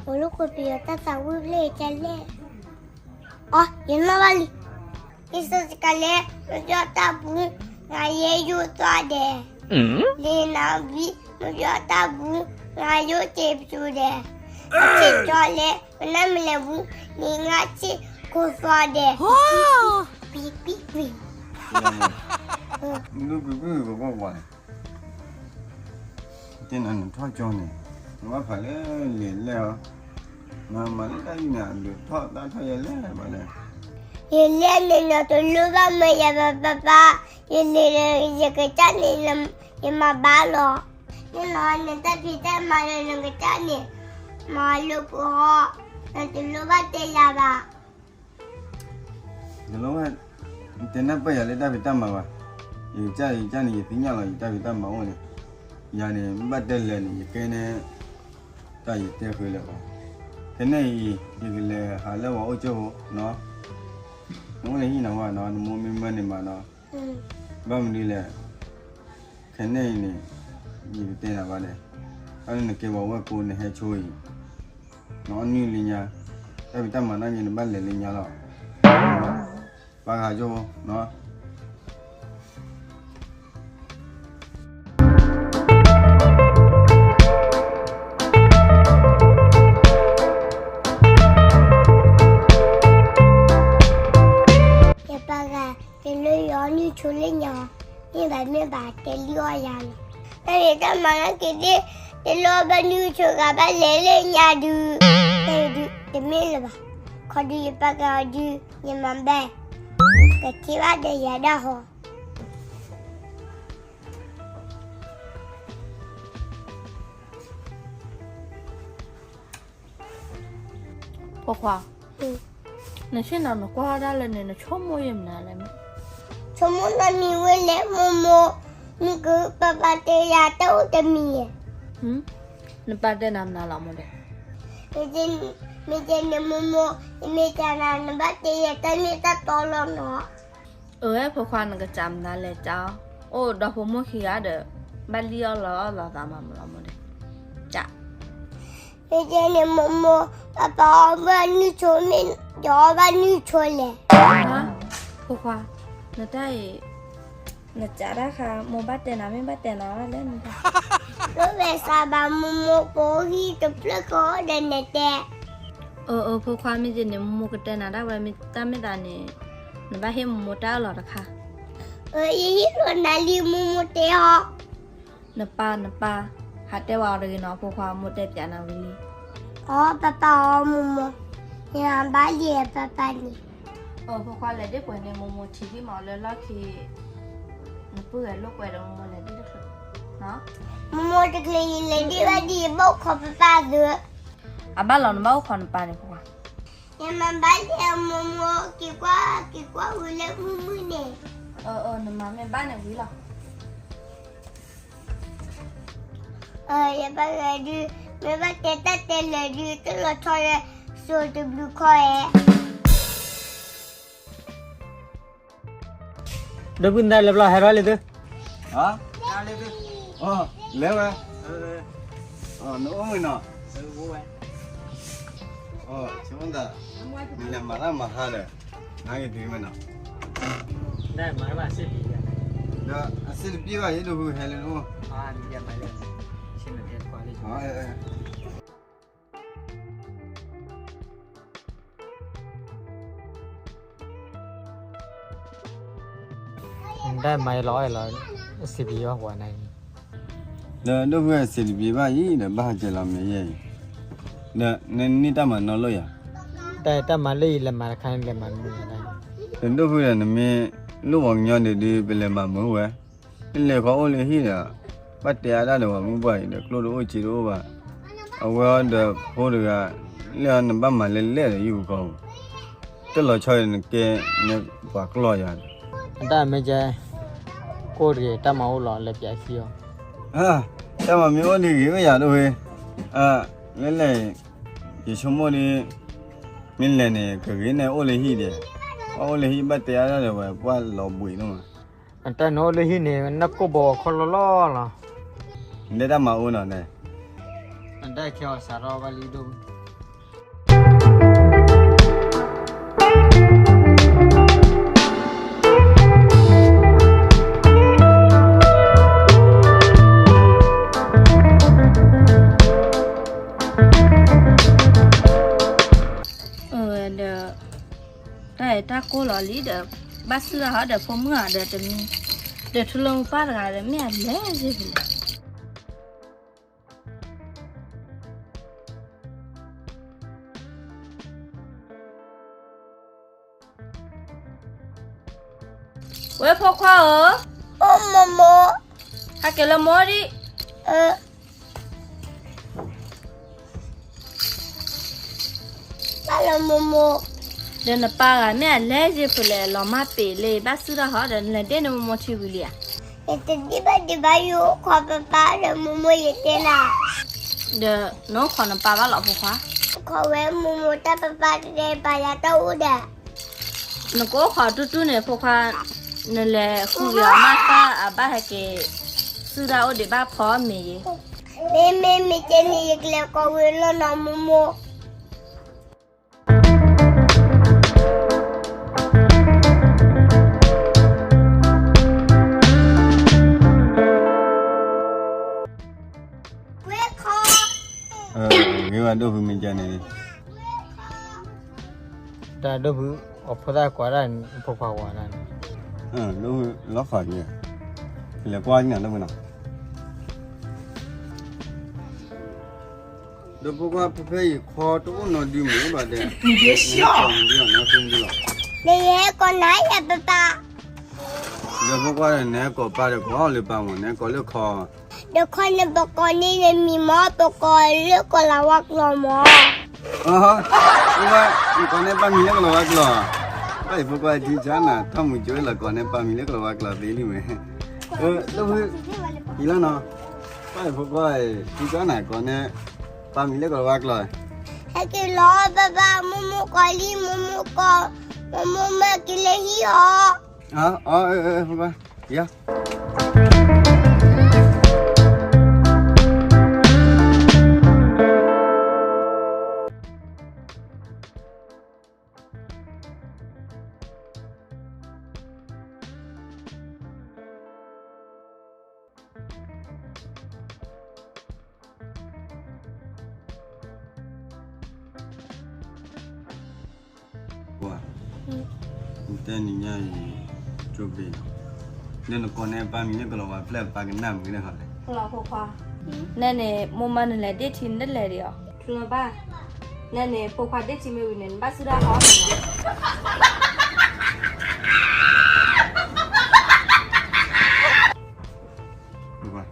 အိၣ်လၢခိၣ်ပယီၤတၢ်သးဝံၣ်ဖျၢၣ်ကလဲၣ်. အိ ယနီၣ်ဘၣ်လံ. က့ၤစိစကလဲၣ်, မ့ၢ်ပယီၤတၢ်ပူၤ, ငါယဲယိၣ်သွါဒဲး. လ့နၤဝံ, မ့ၢ်ပယီၤတၢ်ပူၤ, ငါယိၣ်စ့ပစိၤဒဲး. အဆ့ၣ်ကၠီလဲၣ်, မ့ၢ်နမ့ၢ်လဲၤပူၤ, န့ၣ်ငါဆ့ၣ်ခိၣ်သွါဒဲး. ကွံကွံကွံ. မ့ၢ်ကွံကွံကွံကွံကွံ. တဲနၤနထီၣ်ကၠီန့ၣ်, နဘၣ်ဖးလၢလံာ်လဲၣ်အီၤ, နမၤလၢတၢ်အံၤန့ၣ် အဒုးထီၣ်တၢ်ထီၣ်ယဲလဲၣ်ဘၣ်လဲၣ်. ယလဲၣ်န့ၣ် နတလိၣ်ဘၣ်မၢယၤဘၣ်ပၢ်ပၢ်, ယလံာ်ဒီးယကစၢ်န့ၣ် ယမၤဘၣ်လီၤ. န့ၣ်လီၤ နတၢ်ဖံးတၢ်မၤဒီးနကစၢ်န့ၣ်, မၤလၢပှဲၤအီၤ, နတလိၣ်ဘၣ်တဲယၤဘၣ်. တလိၣ်ဝဲ, တဲနၢ်ပၢၢ်ယၤလၢတၢ်ဖံးတၢ်မၤဘၣ်. ယကစၢ် ယကစၢ်န့ၣ် ယသ့ၣ်ညါလီၤ ယတၢ်ဖံးတၢ်မၤအိၣ်န့ၣ်, ယၤန့ၣ် ဘၣ်တဲလဲၣ်န့ၣ် ယကဲန့ၣ်, တၢ်ယတဲဃုာ်လၢၤဘၣ်. ခဲန့ၣ်အံၤ ယကလဲၤဟးလၢပှၤအိၣ်ကၠိဖိနီၤ, နအိၣ်လၢဟံၣ်နီၤဝဲနီၤ နမိၢ်မ့ၢ်မၢန့ၣ်မးနီၤ, ဘၣ်မနုၤလဲၣ်. ခဲန့ၣ်အံၤန့ၣ်, ယကတဲနၤဘၣ်ဒီး, တၢ်လၢနကဲပှၤဝဲၢ်ကိးနဟဲဆိအံၤ, နအီၣ်နုၢ်လၢညါ, တၢ်ဖံးတၢ်မၤနီၢ်ကီၢ်န့ၣ် ဘၣ်လဲၤလၢညါလီၤ. ပၢ်ဂၤကၠိနီၤ. ယပၢ်ဂၤ, တလိၣ်ယအီၣ်နုၢ်ဆိလၢညါ, မ့ၢ်ဘၣ်မ့ၢ်ဘၣ်တဲလံအီၣ်ယၤလီၤ. တၢ်ဖံးတၢ်မၤနီၢ်ကီၢ်သ့ၣ်, တလိၣ်ဘၣ်နုၢ်ဆိဂၤဘၣ်လဲၤလၢညါဒုး, တၢ်ဒုးတမ့ၢ်လၢၤဘၣ်. ခီဒုးယပၢ်ဂၤအီၤဒုး, ယမၤဘၣ်, ကထံၣ်ဘၣ်ဒီးယၤဒၣ်ဟီ. ဖိခွါ, နဆ့ၣ်နီၤနကွၢ်ဒၣ်လၢန့ၣ် နဆိကမိၣ်ယဲၢ်မနုၤလဲၣ်. ဆိကမိၣ်နီၢ်မံၤဝဲလဲၣ် မိၢ်မိၢ်, မ့ၢ်ကပၢ်ပၢ်တဲယၤတၢ်အိၣ်တမံၤဧါ. နပၢ်တဲနၤမနုၤလီၤမိၢ်ဒဲး. မ့ၢ်တဲန့ၣ်မိၢ်မိၢ်, ယမ့ၢ်တဲနၤ နဘၣ်တဲယၤတၢ်မ့ၢ်တၢ်တီလီၤနီၤ. အၢ ဖိခွါ နကစးမနုၤလဲၣ် ကးအီၤ, အိၣ်ဒီဖိမိၢ်ခံဂၤဒီး ဘၣ်လံၣ်အီၣ်လီအီၣ်လီၤသးမးမးလီၤမိၢ်ဒဲး, ကး. မ့ၢ်တဲန့ၣ်မိၢ်မိၢ်, ပၢ်ပၢ်အီၣ်ဘၣ်နုၢ်ဆိမ့ၢ်, ယအီၣ်ဘၣ်နုၢ်ဆိလဲၣ်. ဖိခွါ, နတၢ်အံၤ, နကးတၢ်ဃါ မိၢ်ဘၣ်တဲနၤမ့ၢ်ဘၣ်တဲနၤဘၣ်လဲၣ်န့ၣ်. တလိၣ်ဝဲစးဘၣ်မိၢ်မိၢ် ပအိၣ်ဟံၣ်တဖျၢၣ်ဃီဒီးနတဲ. အၢ အၢ ဖိခွါ မ့ၢ်ကန့ၣ် မိၢ်မိၢ်ကတဲနၤဒၣ်ဝဲ မ့ၢ်တၢ်မ့ၢ်သးန့ၣ်, နဘၣ်ဟ့ၣ်မိၢ်မိၢ်တၢ်အၢၣ်လီၤတခါ. အၢ ယဟ့ၣ်လီၤနၤလံ မိၢ်မိၢ်တဲအီၤ. နပၢ် နပၢ်, ဟးတဲဝဲအီၤတဂ့ၤနီၤ ဖိခွါ မိၢ်တဲပျးနၤဝံၤလံ. အီ ပၢ်ပၢ်အီ မိၢ်မိၢ်, ယဘၣ်လံ ပၢ်ပၢ်န့ၣ်. အၢ ဖိခွါ လဲၤဒ့ၣ်ပှဲၤန့ၣ် မိၢ်မိၢ်ထံၣ်ဒံးမးလၢလီၢ်ခံ, နပုၢ်ဂဲၤလိာ်ကွဲဒီး မိၢ်မိၢ်လဲၤဒ့ၣ်တချုး. မိၢ်မိၢ်တချုး ယလဲၤဒ့ၣ်ဘၣ်ဒံး ယဘၣ်အိၣ်ခိးပၢ်ပၢ်သု. အဘၣ်လီၤ နဘၣ်အိၣ်ခိးနပၢ်န့ၣ် ဖိခွါ. ယမၤဘၣ်လံ မိၢ်မိၢ် က့ၤကွၢ် က့ၤကွၢ်ဝံၤလၢမုၢ်မုၢ်န့ၣ်. အၢ အၢ နမၤမ့ၢ်ဘၣ်န့ၣ်ဝံၤလီၤ. အၢ ယပၢ်ဂၤဒုး, မ့ၢ်ဘၣ်တဲတၢ်တဲလၢာ်ဒုး တလီၤဆီလၢ, စိၤတဘျုးခီဧါ. ဒီပုၢ်နတၢ်လဲၤဘျီ ဟဲထီၣ်လံသု. လဲၤဝဲ, နအိၣ်မုာ်နီၤ. ဆိကမိၣ်သး, နလဲၤမၤတၢ်မၤဟါဒီး, နက့ၤတုၤမ့ၢ်နီၤ. ဒီးအစ့တပျ့ၢ်ဘၣ် ယဒိၣ်ဖုဟဲလၢနအိၣ်. နတၢ်မၤယလီၤအီၣ်လီၤ, စံးဘျုးဘၣ်ပှၤန့ၣ်, ဒီးဒိၣ်ဖုစံးတပျ့ၢ်ဘၣ်အံၤ ဒီးဘၣ်ဟးကဲလီၤမဲာ်ယဲအံၤ, ဒီးနန့ၢ်တၢ်မၤနီၢ်လိာ်ယၤ, တၢ်မၤလၢယလဲၤမၤတခါန့ၣ် လဲၤမၤမုာ်ယၤ, ဒီးဒိၣ်ဖုဒီးနမ့ၢ်လိၣ်ပှၤကညီန့ၣ်ဒုး ပလဲၤမၤမုာ်ဝဲ, နလဲၤခီအိၣ်လၢဟံၣ်ဒီး, ဘၣ်တဲအါဒၣ်ဒီးပှၤမုၢ်ပှၢ်အံၤဒီး ကျိၣ်တအိၣ်စ့တအိၣ်ဘၣ်, အဝဲဒီးဖိတဂၤ, လၢနဘၣ်မၤလဲၣ်လဲၣ်ဒီးယုၢ်ပူၤကီၢ်ပူၤ, တလီၤဆီအံၤနကဲ, နပှၤကျီၢ်ယၤ, အတၢ်မ့ၢ်ကဲ, ကိၣ်တဂ့ၤ တၢ်မၤအိၣ်လီၤ လဲၤပျးဆံအီၤ, တၢ်မၤမ့ၢ်အိၣ်ဒံးဂ့ၤဝဲယၤဒိၣ်ဝဲ, လဲၤလဲၤ, ယဆိကမိၣ်ဒ်, မ့ၢ်လဲၤန့ၣ် ကဂ့ၤန့ၣ်အိၣ်လၢဟံၣ်ဒီး, ဘၣ်အိၣ်လၢဟံၣ်ဘၣ်တဲအါဒၣ်ဒီးဝဲ ပှၢ်လီၤဘှံးဒိၣ်မး, အတၢ်နအိၣ်လၢဟံၣ်န့ၣ် နၢ်ကိၢ်ဘီခီလီၤလီၤလီၤ, နတဲတၢ်မၤအိၣ်နီၤန့ၣ်, အတၢ်ခဲအီၤစးထီၣ်ဘၣ်လံဒိၣ်, တၢ်အဲၣ်တၢ်ကိၢ်လီၤလံဒီး ဘၣ်စုၣ်တၢ်ဟီဒီးဖိမုၣ်ဧါဒီးတမံၤ, ဒီးထူလၢမူပၢ်တဂၤဒီး မ့ၢ်အလဲၤယ့ၢ်ဖဲလဲၣ်. ဝဲဖိခွါဧၢ, အိၣ်မိၢ်မိၢ်, ဟဲက့ၤလၢမိၢ်ဒံး, ဘၣ်လၢမိၢ်မိၢ်, ဒီးနပၢ်ဂၤမ့ၢ်အလဲၤယ့ၢ်ဖဲလဲၣ် လီၤမၢ်ပ့ၤလၢ ဘၣ်စုၣ်တၢ်ဟီဒီး နလဲၤဒ့ၣ်န့ၢ်မိၢ်မိၢ်ထံဝံၤလံဧါ. ယတဒ့ၣ်ဘၣ်ဒံးဘၣ် ယအိၣ်ခိးပၢ်ပၢ်ဒီးမိၢ်မိၢ်ယတဲနၤ, ဒီးနအိၣ်ခိးနပၢ်ဘၣ်လီၤဖိခွါ, ခိးဝဲမိၢ်မိၢ်တၢ်ပၢ်ပၢ်တဲပာ်ယၤတၢ်အိၣ်ဒီး နကအိၣ်ခိးတူၢ်တူၢ်န့ၣ် ဖိခွါ, နလဲၤဃုက့ၤအီၤမၤသၣ် အဘၣ်ဟဲက့ၤ စုၣ်တၢ်အိၣ်ဒံးဘၣ်ဖီမ့ၤယ့ၣ်. မ့မ့ၢ်မ့ၢ်ကဲန့ၣ် ယကလဲၤကိးဝဲလီၤနီၤမိၢ်မိၢ်. ဂ့ၤဝဲဒိၣ်ဖုမ့ၢ်ကဲန့ၣ်, တၢ်ဒိၣ်ဖု, အဖိသၣ်ကွၢ်ဒၣ်ဖိခွါဝၤဒၣ်န့ၣ်, ဒိၣ်ဖုလီၤဖးက့ၤ, လဲၤကွၢ်န့ၣ်ဒိၣ်ဖုနီၤ. ဒီးဖိခွါဖဲဖဲယခီတအိၣ်နီဒုမ့ၢ်ဘၣ်ဒီး, နဟဲကိးနၤယၤပပၢ်, ဒီးဖိခွါဒီး နဟဲကိးပၢ်ဒီး ကိးလၢပၢ်မ့ၢ် နဟဲကိးလၢခီ, ဒီးခီန့ၣ် ပကိးန့ၢ်နမံၤမ့ၢ် ပကိးလၢကီၤလၤဝါကျိာ်မ့ၢ်. အ, နကိးန့ၢ်ပၢ်မံၤလၢကီၤလၤဝါကျိာ်, ပၢ်အံၤဖိခွါထံဆါနၤ ထီၣ်မုၢ်ကၠိလီၤ ကိးန့ၢ်ပၢ်မံၤလၢကီၤလၤဝါကျိာ်သ့လံမ့ၢ်, ဒိၣ်ဖု, ယံၤလီၤနီၤ, ပၢ်အံၤဖိခွါထံဆါနၤ ကိးန့ၢ်ပၢ်မံၤလၢကီၤလၤဝါကျိာ်, ဟဲက့ၤလီၤပၢ်ပၢ် မိၢ်မိၢ်ကိးလံ မိၢ်မိၢ်ကိး, မိၢ်မိၢ်မၢက့ၤလၢဟံၣ်အီၤ. အ, အ, အ, ယၤ ကွၢ်, တဲနံၤညါအံၤ ကၠိဘ့ၣ်နီၤ, ဒီးနကိးန့ၢ်ပၢ်မံၤလၢကလီၤဝါကျိာ် ပၢ်ကနၣ်မုာ်လၢဟီလဲၣ်. နဲန့ၣ် မိၢ်မၢနလဲၤဒ့ၣ်ထံနတလဲၤဒံးအီၤ, ထူလၢဘၣ်, နဲန့ၣ် ဖိခွါဒ့ၣ်ထံမ့ၢ်ဝံၤန့ၣ် နဘၣ်စုၣ်တၢ်ဟီန့ၣ်လီၤ.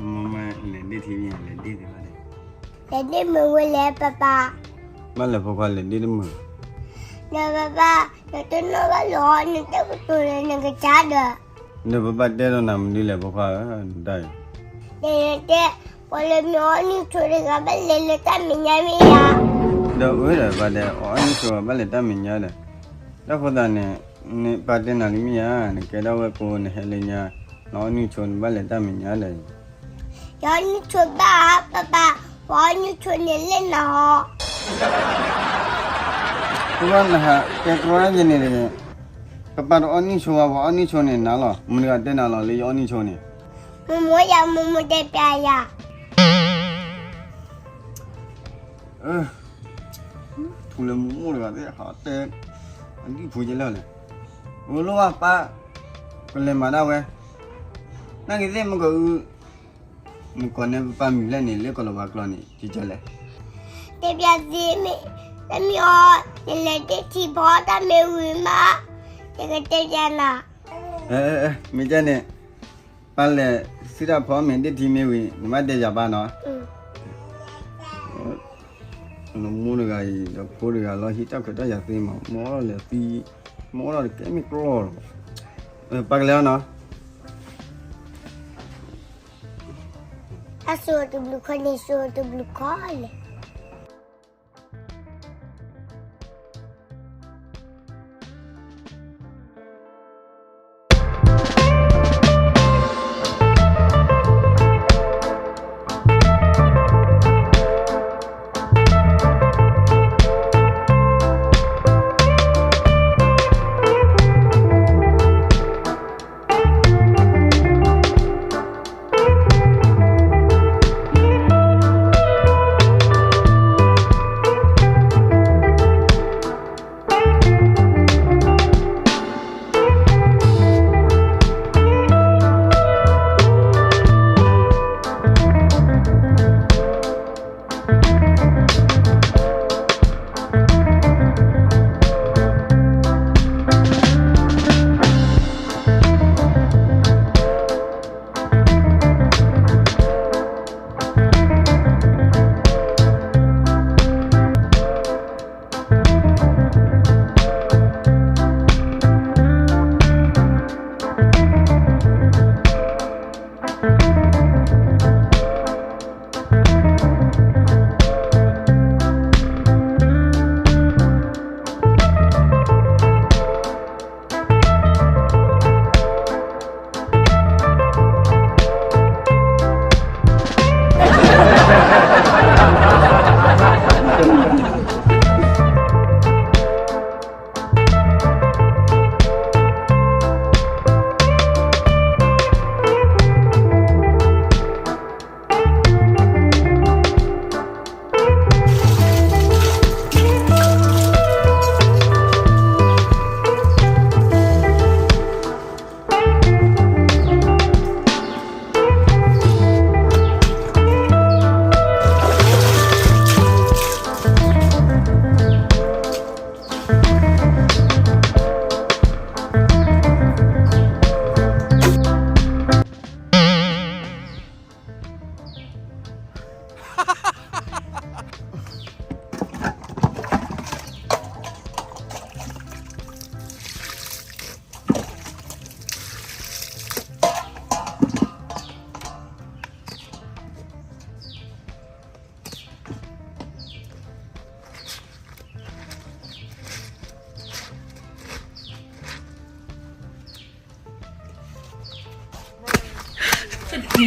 မိၢ်မၢလဲၤဒ့ၣ်ထံမ့ၢ်လဲၤဒ့ၣ်သ့ဘၣ်န့ၣ်, လဲၤဒ့ၣ်မုာ်ဝဲလဲၣ်ပၢ်ပၢ်, ဘၣ်လဲၣ်ဖိခွါလဲၤဒ့ၣ်တမုာ်, ဒီးပၢ်ပၢ်, နတနီၣ်ဘၣ်လၢအီနတၢ်ကတိၤလၢနကစၢ်ဒီး, ဒီးပၢ်ပၢ်တဲဒီးနၤမနုၤလဲၣ်ဖိခွါဧၢ, နတၢ်အံၤ, တဲ, ပှၤလၢမ့ၢ်အီနုၢ်ဆိတဂၤဘၣ်လဲၤလၢတၢ်မဲာ်ညါမ့ၢ်ဧါ. ဒီးအၢဒီးပၢ်တဲ အီနုၢ်ဆိဘၣ်လဲၤတၢ်မဲာ်ညါဒီး, တၢ်ဖိသၣ်န့ၣ်, နပၢ်တဲနၤလံမ့ၢ်ဧါ, နကဲထီၣ်ဝဲကိး နဟဲလၢညါ, နအီနုၢ်ဆိနဘၣ်လဲၤတၢ်မဲာ်ညါဒီး, ယအီနုၢ်ဆိဘၣ်ဧါ ပၢ်ပၢ်, ပှၤအီနုၢ်ဆိန့ၣ်လၢနၤဟီ. ဖိခွါနဟးတဲကြီယဲန့ၣ်, ပၢ်ပၢ်တအီနုၢ်ဆိဘၣ် ပှၤအီနုၢ်ဆိန့ၣ်နၤလီၤ, မနုၤဂၤတဲနၤလီၤလၢယအီနုၢ်ဆိန့ၣ်, မိၢ်မိၢ်ယၤ မိၢ်မိၢ်တဲပျးယၤ ထူလၢမူမိၢ်တဂၤသ့ၣ် ဟးတဲ, အဒံၣ်ဖိယဲလၢ်လဲၣ်, ဝဲလိၣ်ဘၣ်ပၢ်, ကလဲၤမၤဒၣ်ဝဲ, နာ်က့ၤသ့ၣ်မ့ၢ်ကအု, မ့ၢ်ကိးန့ၢ်ပၢ်မံၤလဲၣ်န့ၣ် လၢကီၤလၤဝါကျိာ်န့ၣ် ကကလဲၣ်, တဲပျးသ့မ့ၢ်, တမ့ၢ်အီ, နလဲၤဒ့ၣ်ထံဖီတၢ်မ့ၢ်ဝံၤမး, ယကတဲပျးနၤ, မ့ၢ်ကဲန့ၣ်, ပၢ်လဲၤစုၣ်တၢ်ဖီမ့ၢ်ဒ့ၣ်ထံမ့ၢ်ဝံၤ နဘၣ်တဲယၤဘၣ်နီၤ. နမိၢ်တဂၤအံၤ ဒီးဖိတဂၤလီၤ ဟံးတၢ်ခွဲးတၢ်ယာ်သ့မး မ့ၢ်အီၣ်လဲၤသံ, မ့ၢ်အီၣ်ဒီးကဲမ့ၢ်ကျီၢ်လီၤ. ပၢ်ကလဲၤအီၤနီၤ. အစိၤတဘျုးခီန့ၣ် စိၤတဘျုးခီလဲၣ်.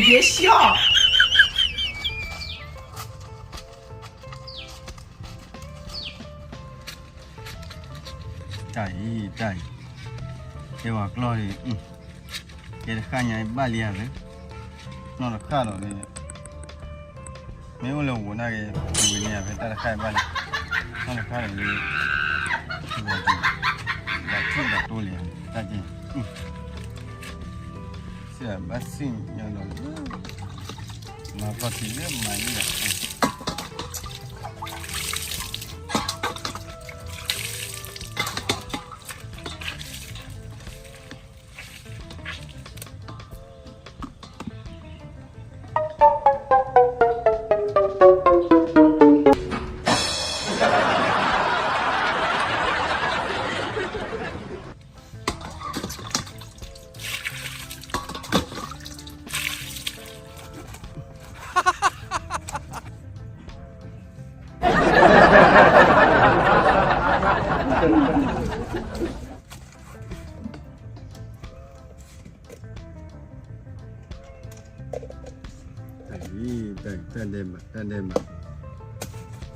别笑。 တၢ်အံၤ တၢ်အံၤ, ကဲဝဲကျီၢ်ဒံး, ကဲတဃၣ်ညါဘၣ်လံဧါသၢ, နီၢ်တဃၣ်ဒီး, မ့ၢ်အိၣ်လၢဝိၤနာ်က့ၤ, ဝံၤန့ၣ်ဖဲတၢ်တဃၣ်ဘၣ်လံ, နီၢ်တဃၣ်ဒီး, ဘၣ်ထံၣ်ဘၣ်တိၢ်လံ, တၢ်က့ၤ, စံးဘၣ်စံးညီဒီး, မၤဖီၣ်ထံလၢမၤလံလီၤ. တၢ်ဒဲးဘး တၢ်ဒဲးဘး တၢ်ဒဲးဘးလံ, ဃၣ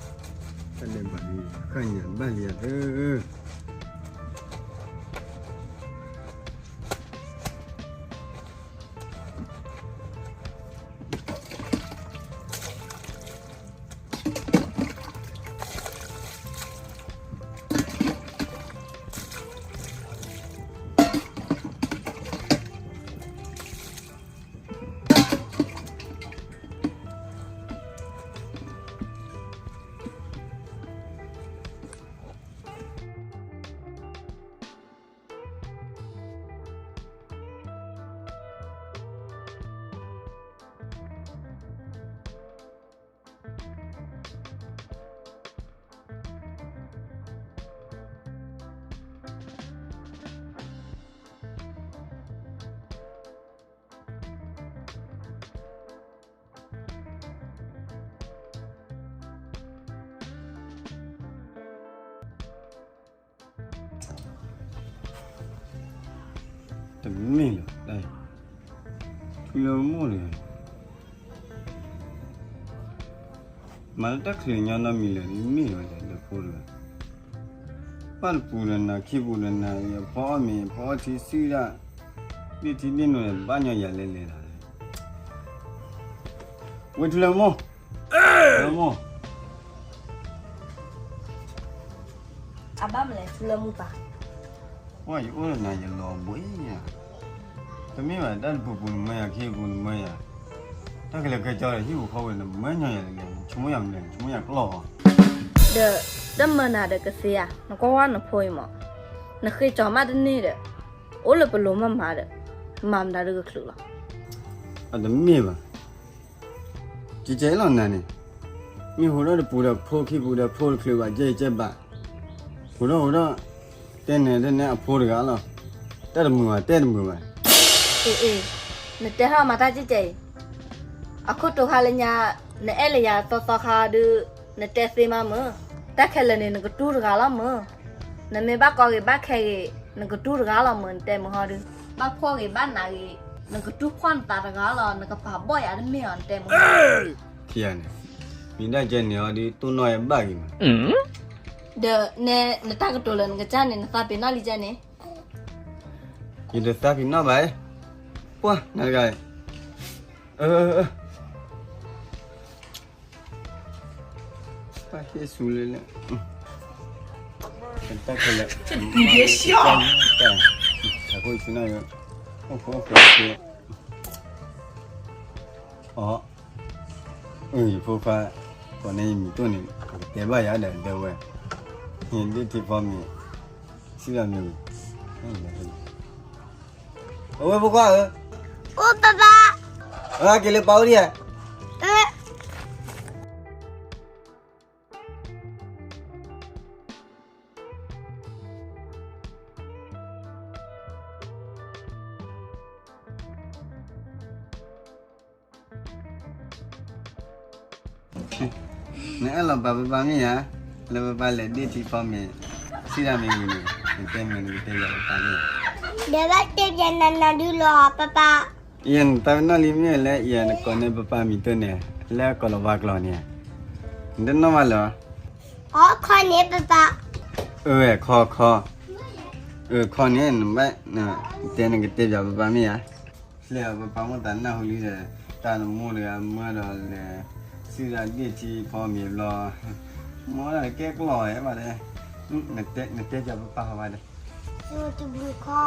်ညါဘၣ်လံဧါသၢ. တမ့ၢ်လီၤ, ထူလၢမိၢ်န့ၣ်, မၤလၢတၢ်ချံးညီနီတမံၤလၢာ် တမ့ၢ်လီၤဒီးဖိတဂၤ, ပၢ်တပူၤဒီးနၤ ခံပူၤဒီးနၤ အဖီအီၣ်မ့ၤ အဖီအီၣ်ထံစုဒၣ်, ဒ့ၣ်ထံဒ့ၣ်နိဒီး ဘၣ်ညီယၤလဲၤလဲၤလီၤ. ဝဲထူလၢမိၢ်, ထူလၢမိၢ်, အဘၣ်မလဲၤထူလၢမိၢ်ပၢ်, ဝဲယအိၣ်ဒီးနၤ ယလီၤဘှံးယၤ, တမ့ၢ်ဘၣ် တၢ်တပူၤပူၤနမၢယၤ ခံပူၤနမၢယၤ, တၢ်ကလဲၤခဲကၠီဒီး ဟံၣ်ပူၤဃီပူၤ နမၢညီယၤလဲၤလဲၤ ဆိကမိၣ်ယၤမနုၤလဲၣ် ဆိကမိၣ်ယၤကျီၢ်ဘၣ်. ဒီး တမၢနၤဒီးကသ့ဧါ, နကွၢ်ဝဲနဖိအံၤမး, နဃ့ကၠီၤမးတန့ၢ်ဒီး, အိၣ်လၢပလိၤမးမးဒီး, မၤမတၤဒုကချုးလီၤ. အတမ့ၢ်ဘၣ် ကကဲလီၤနၤန့ၣ်, မ့ၢ်ဟူးထီၣ်တပူၤဒီးဖိခံပူၤဒီးဖိတချုးဘၣ် ကဲကဲဘၣ်, ဟူးထီၣ်ဟူးထီၣ်, တဲနဲတဲနဲအဖိတဂၤလီၤ, တၢ်တမုာ်ဘၣ် တဲတမုာ်ဘၣ်. အ့ၣ်အ့ၣ်, နတဲဟီၣ်မၤတၢ်ကဲကဲအံၤ, အခိၣ်တိၤခါလၢညါ, နအဲၣ်လၢယၤသီသီခါဒီး, နတဲသ့မးမုၢ်, တၢ်ခဲလၢာ်န့ၣ် နကတူၢ်တဂၤလီၤမုၢ်, နမ့ၢ်ဘၣ်ကီဂ့ၤဘၣ်ခဲဂ့ၤ, နကတူၢ်တဂၤလီၤမုၢ် နတဲမုၢ်ဟီဒီး, ဘၣ်ဖှီၣ်ဂ့ၤဘၣ်နးဂ့ၤ, နကတူၢ်ဖှီၣ်နသးတဂၤလီၤ နကပာ်ဘီၣ်ယၤတမ့ၢ်အီၤ နတဲမုၢ်ဟီ ခံဂၤန့ၣ်, မ့ၢ်ဒၣ်ကဲန့ၣ်အီၤဒီး တိၢ်နီၣ်ယဘၣ်ဂ့ၤမး, ဒီးနဲနတၢ်ကတိၤလၢနကစၢ်န့ၣ် နသးပ့ၤနီၣ်လံကဲန့ၣ်, ယတသးပ့ၤနီၣ်ဘၣ်, ပှၢ်နတဂၤ, ပၢ်ဟ့ၣ်ဆူလၢလၢ, တၢ်ခဲလၢာ်, တၢ်ခိၣ်ဆူနၢ်, အိၣ်ခိးအိၣ်ခိး, အီ, ယဖိခွါ, ကိးန့ၢ်ယမံၤတိၢ်န့ၣ် အကတဲဘၣ်ယၤဒီးတဲဝဲ, ဟ့ၣ်ဒ့ၣ်ထံဖီမ့ၤ, စံၣ်လီၤမ့ၤ, အဝဲဖိခွါဧၢ, အိၣ်ပၢ်ပၢ်, အက့ၤလၢပၢ်အိၣ်ဒံးဧါ. နအၢၣ်လီၤပာ်ပၢ်ပၢ်မ့ၢ်ဧါ, လၢပၢ်ပၢ်လဲၤဒ့ၣ်ထံဖီမ့ၤ, စံၣ်တၢ်မ့ၤဝံၤန့ၣ်, နတဲမ့ၢ်နကတဲယၤပၢ်ပၢ်မ့ၢ်, ဒီးဘၣ်တဲပျးနၤနၤဒုလီၤပၢ်ပၢ်. ယဲနတၢ်ပနီၣ်လံမ့ၢ်လၢ ယဲနကိးန့ၢ်ပပၢ်မံၤတၢ်န့ၣ် လၢကိၤလၤဝါကျိာ်န့ၣ်, နတနီၣ်ဘၣ်လၢၤ, အခီန့ၣ်ပပၢ်, အဝဲခီ, ခီ, အခီန့ၣ် နဘၣ်, တဲနကတဲပၠးပပၢ်မ့ၢ်ဧါ, ဖျဲၣ်အီၤ ပပၢ်မိၣ်သးနၢ်ဟူလံဒီး, တၢ်နမိၢ်တဂၤမၢဒီးလဲၤ, စံးဒၣ်ဒ့ၣ်ထံဖီမ့ၤဘျီ, မ့ၢ်ဒၣ်ကဲကျီၢ်ဝဲဘၣ်ဒီး, နတဲပၠးပပၢ်ဟီဘၣ်ဒီး, စံးဝဲတဘျုးခီ,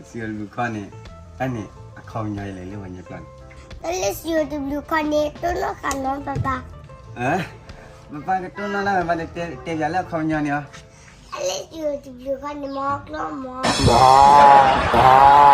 စံးဝဲတဘျုးခီန့ၣ်, တၢ်န့ၣ် အခီပညီအံၤလဲၣ်လၢပှၤကညီကျိာ်န့ၣ်, တၢ်လၢစံးဝဲတဘျုးခီန့ၣ် တိၢ်နီၣ်ဃာ်နီၤပပၢ်, ပပၢ်ကတိၢ်နီၣ်လၢ်ဝဲဘၣ်ဒီး တဲပၠးလၢအခီပညီန့ၣ်အီၤ, တၢ်လၢစံးဝဲတဘျုးခီန့ၣ် မ့ၢ်ကျီၢ်မ့ၢ်